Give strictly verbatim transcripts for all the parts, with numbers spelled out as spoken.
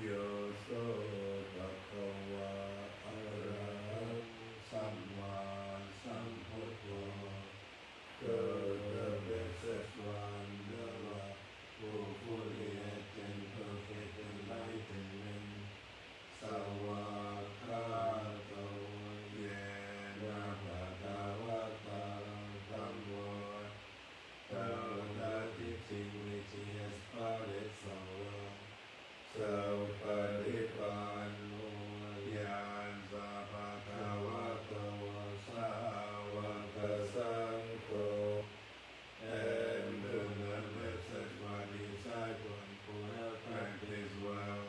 Yo so bhagavā arahaṃ sammāsambuddho, the blessed one, the one who fully attained perfect enlightenment. Svākkhāto yena bhagavatā dhammo, the teaching which he has followed so well. Supaṭipanno yassa bhagavato sāvakasaṅgho, and the blessed one, disciple who have practiced well.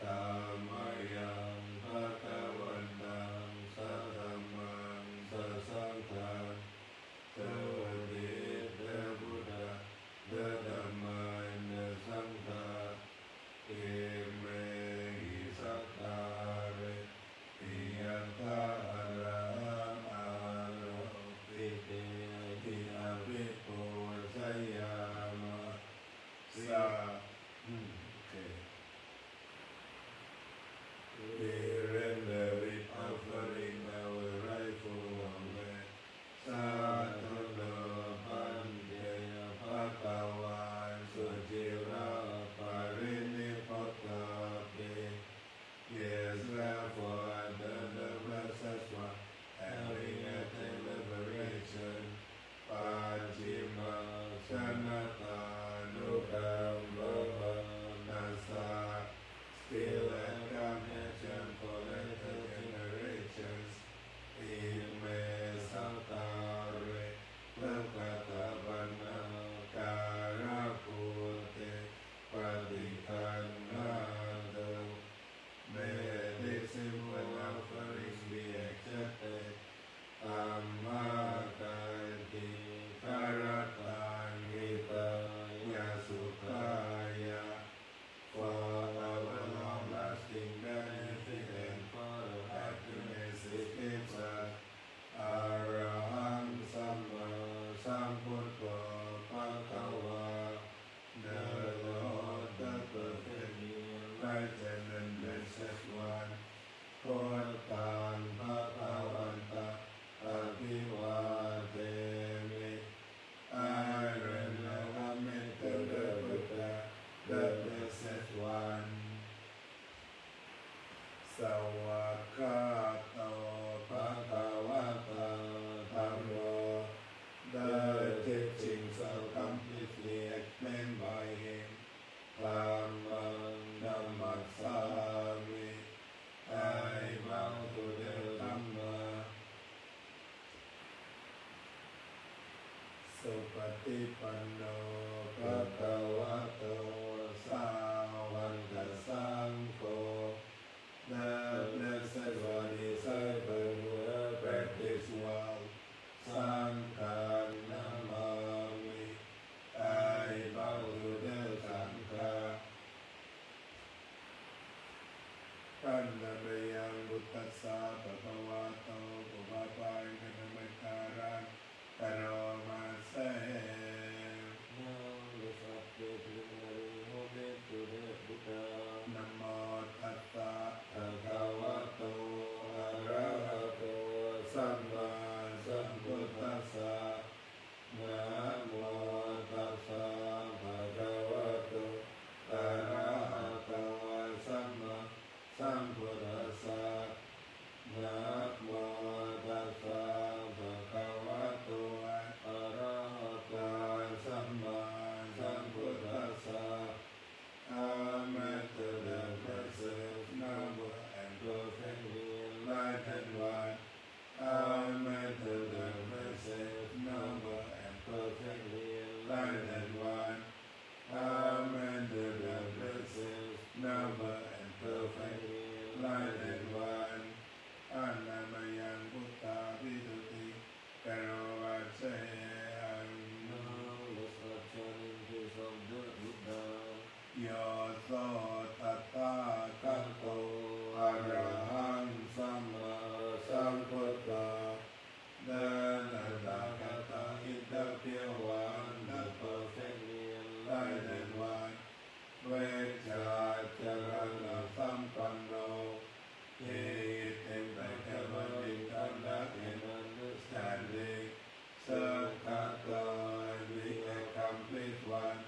Tammayaṃ bhagavantaṃ sadhammaṃ sasaṅghaṃ, dutiyampi buddhaṃ, the Dhamma and the Saṅgha, imehi sakkārehi yathārahaṃ āropitehi abhipūjayāma. Sa- hmm, okay. We render with offering our rightful homage. Sādhu no bhante, bhagavā suciraparinibbutopi. He is therefore the, the blessed one, having attained liberation. Pacchimā janatānukampamānassa, skill and compassion for later generations. Ime sakkāre duggatapaṇṇākārabhūte paṭiggaṇhātu. May these simple offerings be accepted. Amhākaṭṭhikarattaṃ hitāya sukhāya, for our long-lasting benefit and for the happiness it gives us. Arahaṃ sammāsambuddho bhagavā, the Lord, the perfectly enlightened and blessed one. Buddhaṃ bhagavantaṃ abhivādemi. I render homage to the Buddha, the blessed one. Svākkhāto bhagavatā dhammo, the teaching so completely explained by him. Dhammaṃ namassāmi. I bow to the Dhamma. Supaṭipanno bhagavato sāvakasaṅgho, the blessed one, disciple who have practiced well. Saṅghaṃ namāmi. I bow to the Saṅgha. Handa mayaṃ buddhassa bhagavato pubbabhāganamakāraṃ karoma se. Now let's offer preliminary homage to the Buddha. Namo tassa bhagavato arahato sammāsambuddhassa. Namo tassa bhagavato arahato sammāsambuddhassa. Namo tassa bhagavato arahato sammāsambuddhassa. Amen to the blessed, noble and perfectly enlightened one. Amen to the blessed, noble and perfectly enlightened one. Amen to the blessed, noble and perfectly enlightened one. Handa mayaṃ buddhaviduttiṃ karoma se. Now let's start chanting praise of the Buddha. Yo so tathāgato arahaṃ sammāsambuddho, the Tathāgata is the pure one, the perfectly enlightened one. Vijjācaraṇa ที่เต็มไปด้วยพระวิญญาณรักแห่งมนุษย์ท่านเอง สุขโต we accomplish what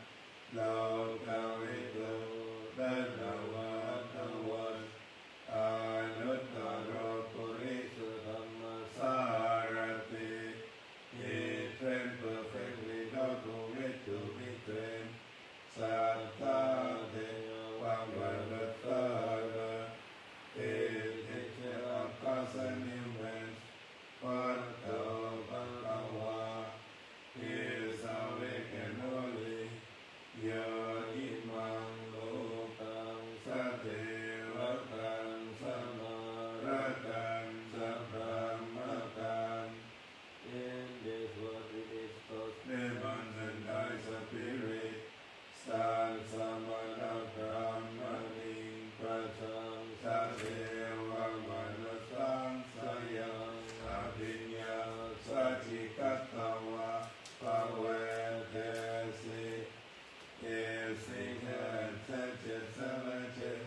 โลกวิทู เป็น our afterwards อนุตตโร ปุริสธรรมสารถิ He trained perfectly those who wish to be trained. Satthā devamanussānaṃ sijjhā aughosayaṃ me. Buddho bhagavā, he is awake and holy. Yo imaṃ lokaṃ sadevakaṃ samārakaṃ sabrahmakaṃ. In this world it is called demons and thy spirit. Sat samana brahmaniṃ pajaṃ sadevamanussānaṃ yaṃ abhiññāya saccikatvā pavedesi. Esi jet jet jet seven jet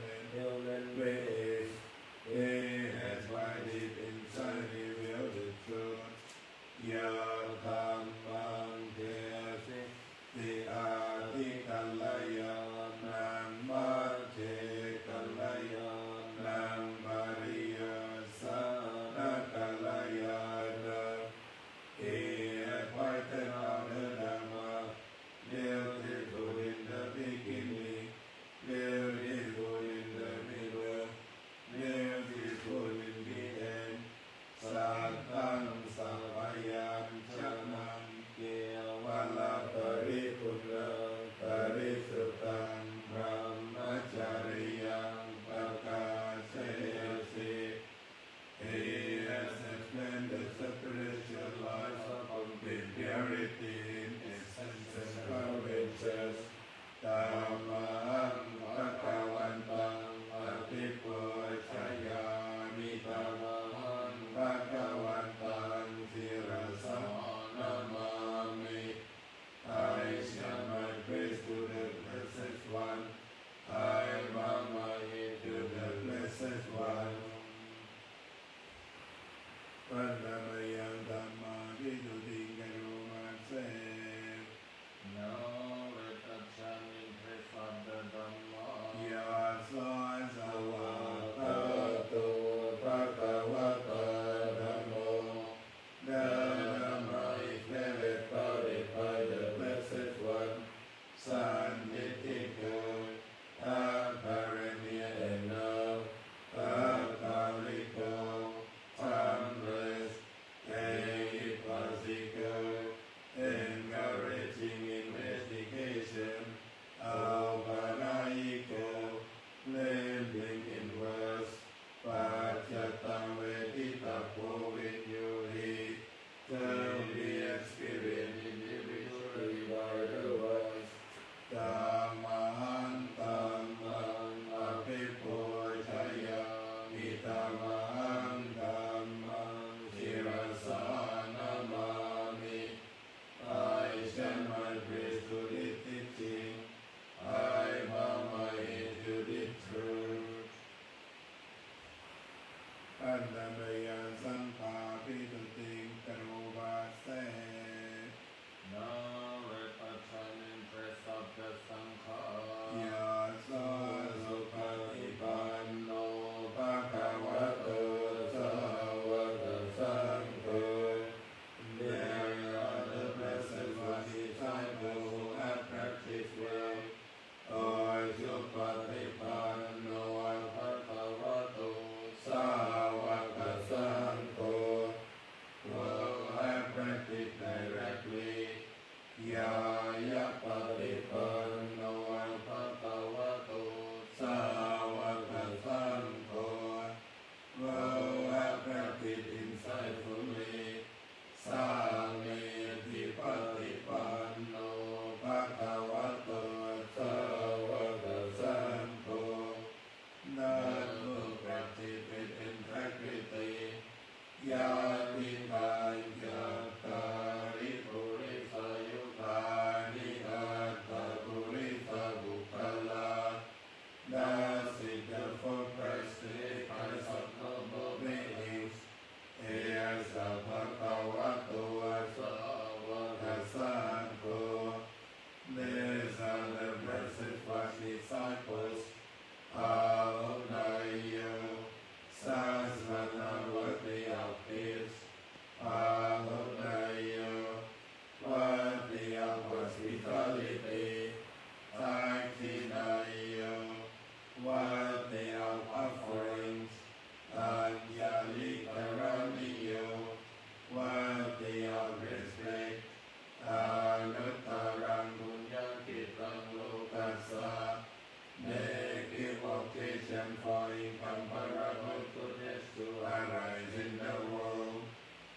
Tejam for income, paramo kutesu, arise in the world.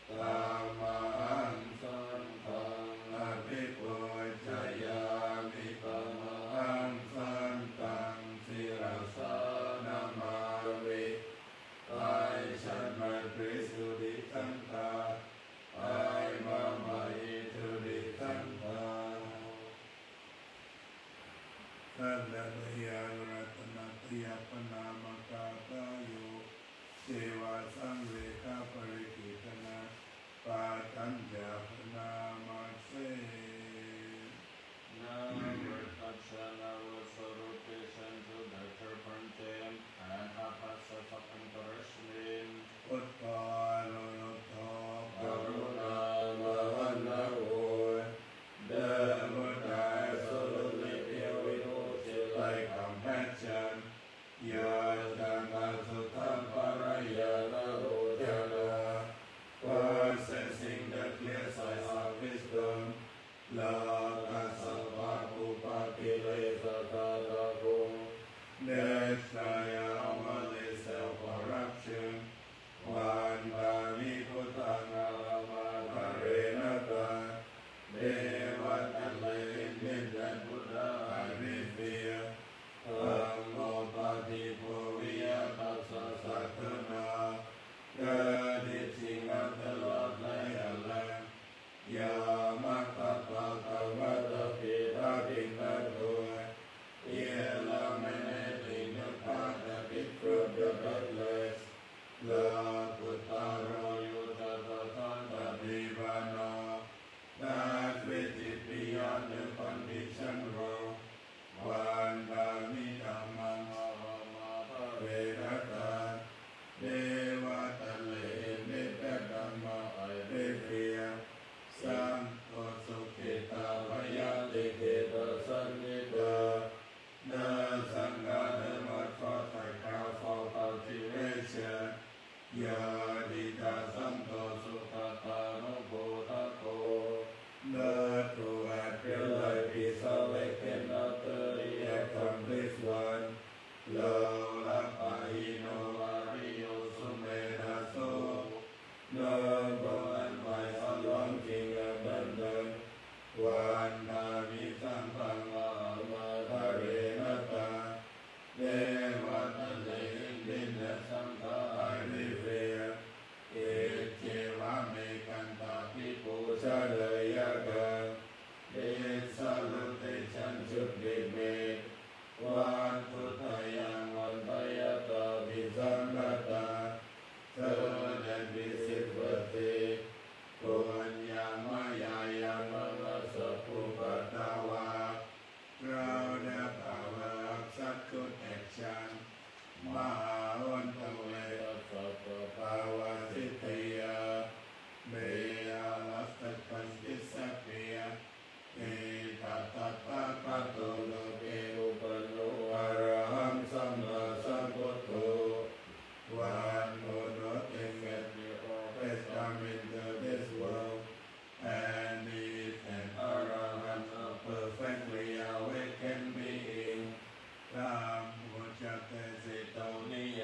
Tamahaṃ saṅghaṃ abhipūjayāmi, tamahaṃ saṅghaṃ sirasā namāmi. ไหว้ฉันมาด้วยสุริสังขาร ไหว้มาใหม่ด้วยสุริสังขาร Ratanattayānuratana tiyappanāmakātayo ceva saṃvega parikitana pātañca bhaṇāma se. Navarathajjana vasarūpe santo daddhapañce anapassasapaṅkarasmin. Buddho anuruddho karuṇāmahaṇṇavo. The Buddha absolutely pure, without like compassion. Yācānāsūdhaparāyānā bhojānā, possessing the clear sight of wisdom. Lokassa pāpūpakilesakāraṇo, destroyer of worldly self-corruption. Vandāmi buddhaṃ ahaṃ ādarena taṃ, devatā te iti, that Buddha I revere. Dhammo paṭibo viya tassa satthuno, the teaching of the Lord like a lamp. Yāma tattha dhammaṭṭhāpi daṭṭhino, illuminating the path that leads from the darkness. Lokuttaro yo tathāgato nibbāno, that which is beyond the conditioned world. Vandāmi dhammaṃ ahaṃ ādarena taṃ, devatā te iti, that Dhamma I revere. Santo sukhitā bhayātikhitā saṇṭhitā, the Saṅgho, the motto, the ground for cultivation. Yadidaṃ santo sugatānubodhako, the true and pure light is awakened after the accomplished one. Lābhapāyino ariyo sumedhaso, noble and wise are longing abundant. Vandāmi saṅghaṃ ahaṃ ādarena taṃ, devatā te iti, the Saṅgho I revere. Iccevamekaṃ abhipūjanīyaṃ, tisaraṃ tejaṃ jutiṃ me, vatthuttayaṃ vandeyya abhisaṅkhataṃ. So that we should proceed. Puññaṃ mayā yaṃ mahāsaccupavatthavā, through the power of such good action, mahā hontu me sabbapāvajitayā, may all obstacles disappear. Ito tathāgato loke uppanno arahaṃ sammāsambuddho. One who knows exactly all has come into this world and is an arahaṃ, a perfectly awakened being. Dhammo ca desito niya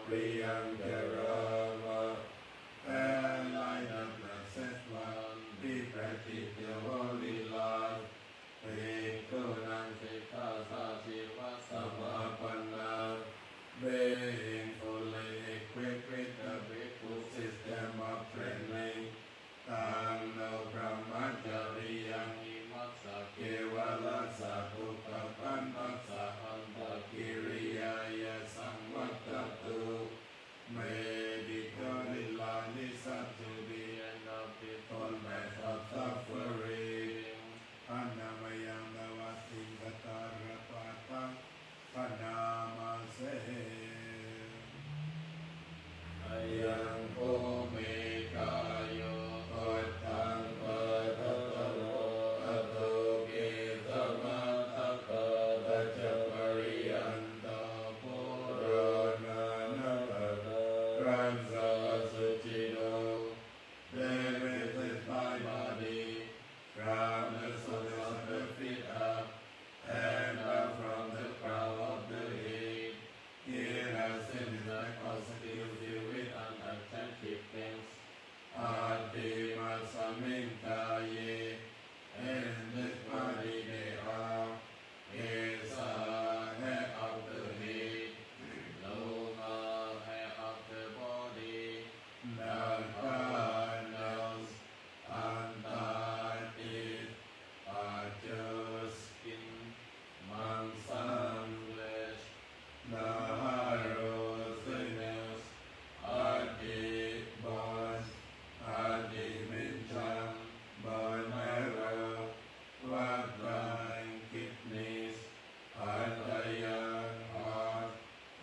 Priyaṃ carāma. And like the blessed one, we practice your holy life. Bhikkhūnaṃ sikkhāsājīvasamāpannā, being fully equipped with the bhikkhu system of training. Taṃ no brahmacariyaṃ imassa kevalassa dukkhakkhandhassa antakiriyāya saṃvattatu. May be totally realized to be an absence of suffering. Handa mayaṃ tava tiṃsatarapāṭhaṃ bhaṇāma se. Ayaṃ kho me kāyo uddhaṃ paṭhavanto adho kesamatthakā pañcapariyantā pūro nānappakārassa asucino. Then with his mind body, from the soles of the feet up, and down from the crown of the head, he has seen his back also filled with unattractive things. Atthi majjhane kāye, in this body there are kesā, hair of the head, lomā, hair of the body, nakhā, nails, dantā, teeth, pañca, skin, maṃsaṃ, flesh, naharo, sinews, aṭṭhī, bones, aṭṭhimiñjaṃ, bone marrow, vataṃ, kidneys, hadayaṃ, heart,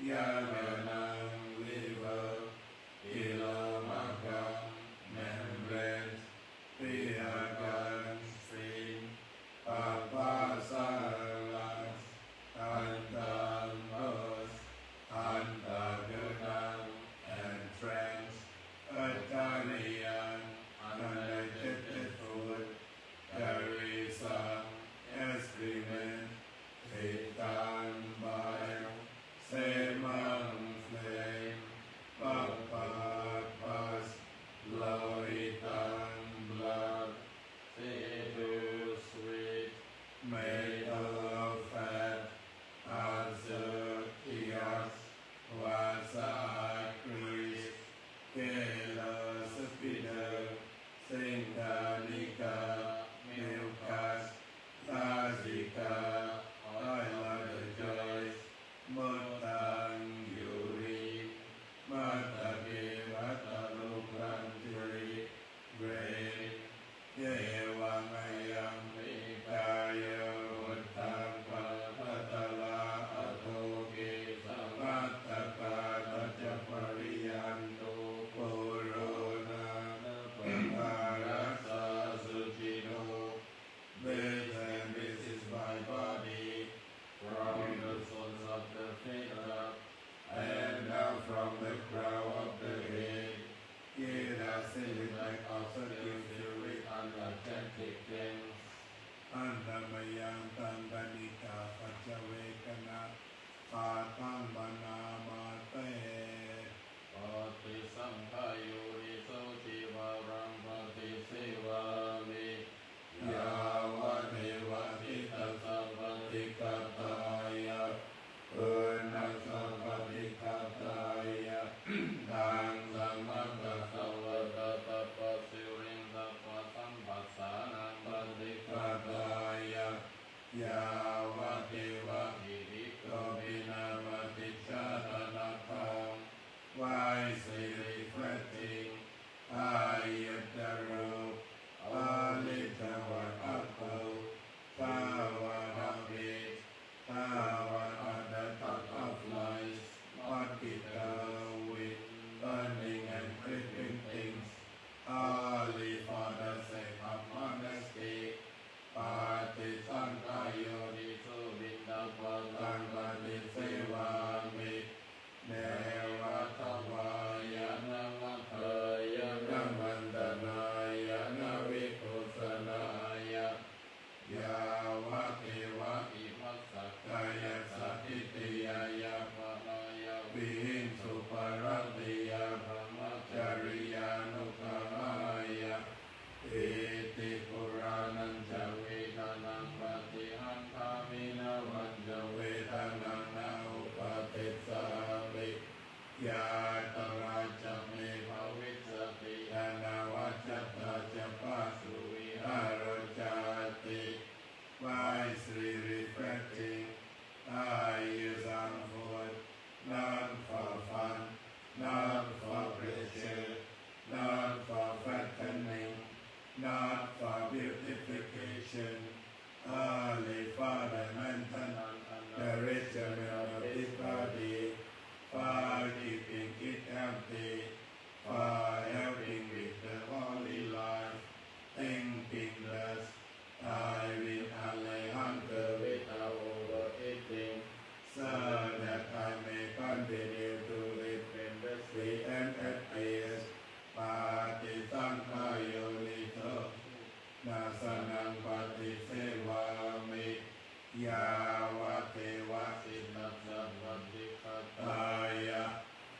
yāpanaṃ, liver, kilomakaṃ, membranes, piyakaṃ, spleen, pabbāsaṃ, lungs, dantaṃ, bones, antadhānaṃ, entrails, ajariyaṃ, undigested food, karisaṃ, excrement, pittaṃ, bile, semaṃ, phlegm, pabbā, pus, lohitaṃ, blood, sedu, sweat, medu, fat, āsā, tears, vasā, grease, kela, spittle, siṅghāṇikā, mucus, lasica, oil of the joints, muttaṃ, urine, matthake, matthadhuggaṇḍi, brain. Evaṃ ayaṃ me kāyo uddhaṃ paṭhavanto adho kesamatthakā pañcapariyantā pūro nānappakārassa asucino. This and this is my body, from the soles of the feet up, and down from the crown of the head. It has seen his back also filled with unattractive things. Handa mayaṃ taṃ khaṇikapaccavekkhaṇapāṭhaṃ bhaṇāma se. Paṭisaṅkhā yoniso cīvaraṃ paṭisevāmi, yāvadeva cittassa paṭighātāya, uṇhassa paṭighātāya, taṃ samattassa vata tapassiriṃ sabbasamphassānaṃ paṭighātāya, yāvadeva hirikopinapaṭicchādanatthaṃ, vaisiristhatiṃ ayataro, all eternal, all powerful, thāvarā, thāvarā, the thought of life, paṭiṭṭhā, wind, burning and creeping things, holy for the sake of modesty. Paṭisaṅkhā yoniso piṇḍapātaṃ paṭisevāmi, neva davāya na madāya na maṇḍanāya na vibhūsanāya, yāvadeva imassa kāyassa ṭhitiyā yāpanāya vihiṃ suparatiyā brahmacariyānuggahāya. Iti purāṇañca vedanaṃ paṭihaṅkhāmi navañca vedanaṃ na uppādessāmi. Yātrā ca me bhavissati anavajjatā ca phāsuvihāro cāti. Why is really fetching? I use some food, not for fun, not for pleasure, not for fattening, not for beautification, only for the maintenance and nourishment of this body, for keeping it healthy, for helping with the holy life, thinking thus, I will allay hunger without overeating, so that I may continue to live endlessly and at peace. Paṭisaṅkhā yoniso, nasanaṃ paṭisevāmi. Yāvadeva cittassa paṭighātāya,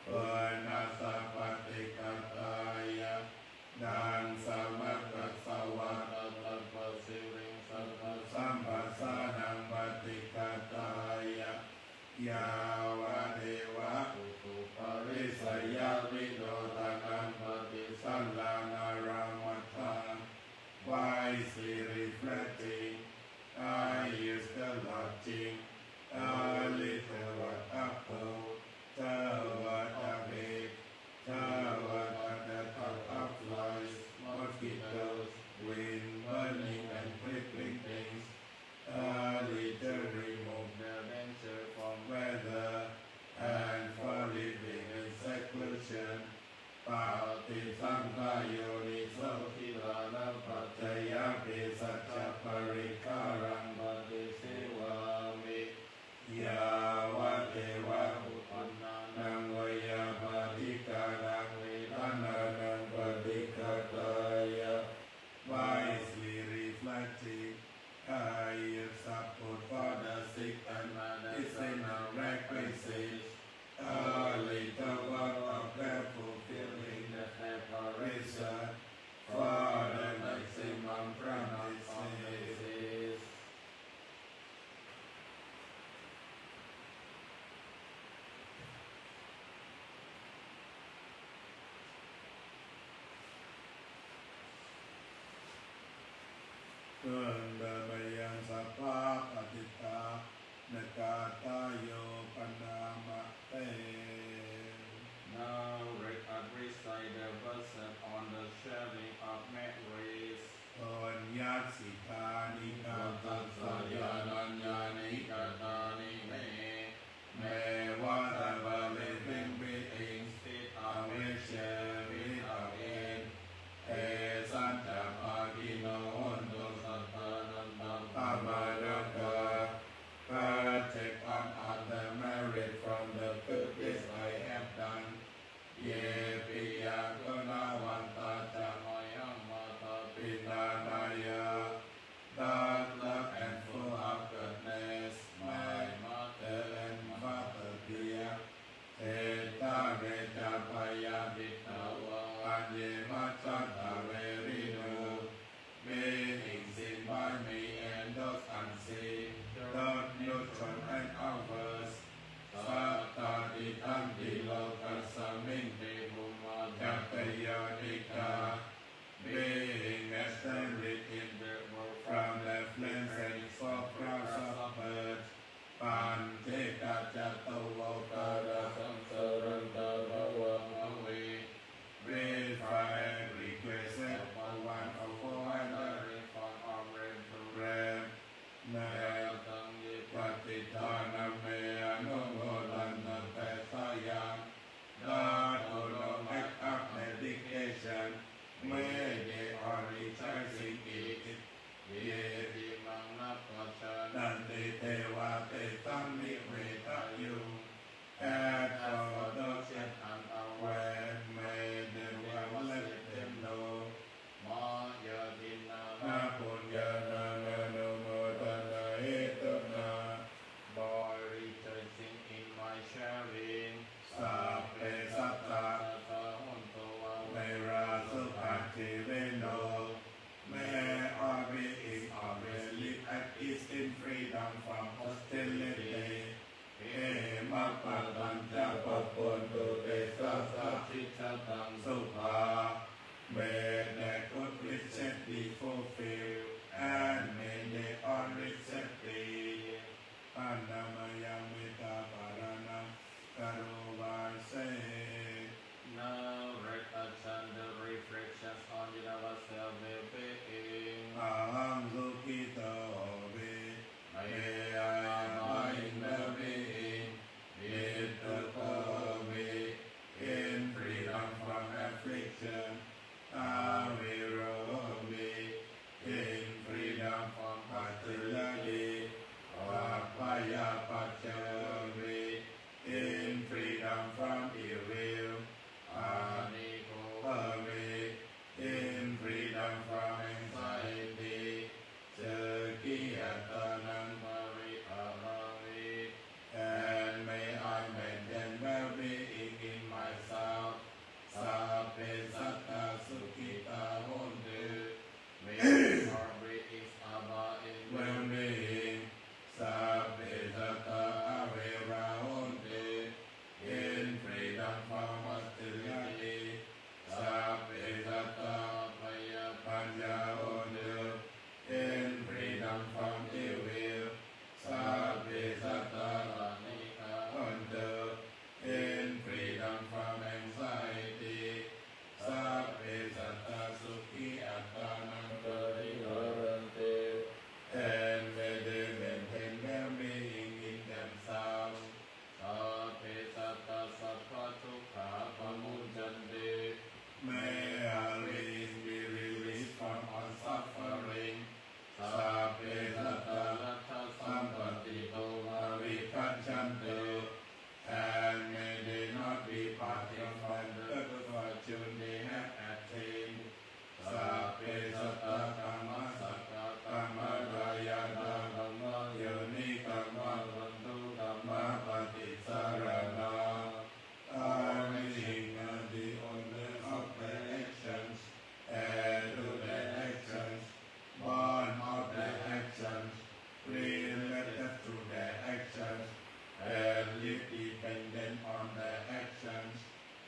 pūrṇassa paṭighātāya, daṃsamakasavātātapasiriṃsapasamphassānaṃ paṭighātāya, yāvadeva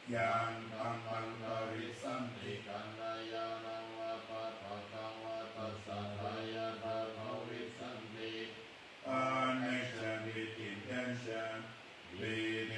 yaṃ dhammaṃ karissanti kalyāṇaṃ vā pāpakaṃ vā tassa dāyādā bhavissanti. Aneccaṃ vicikicchāya vītarāgaṃ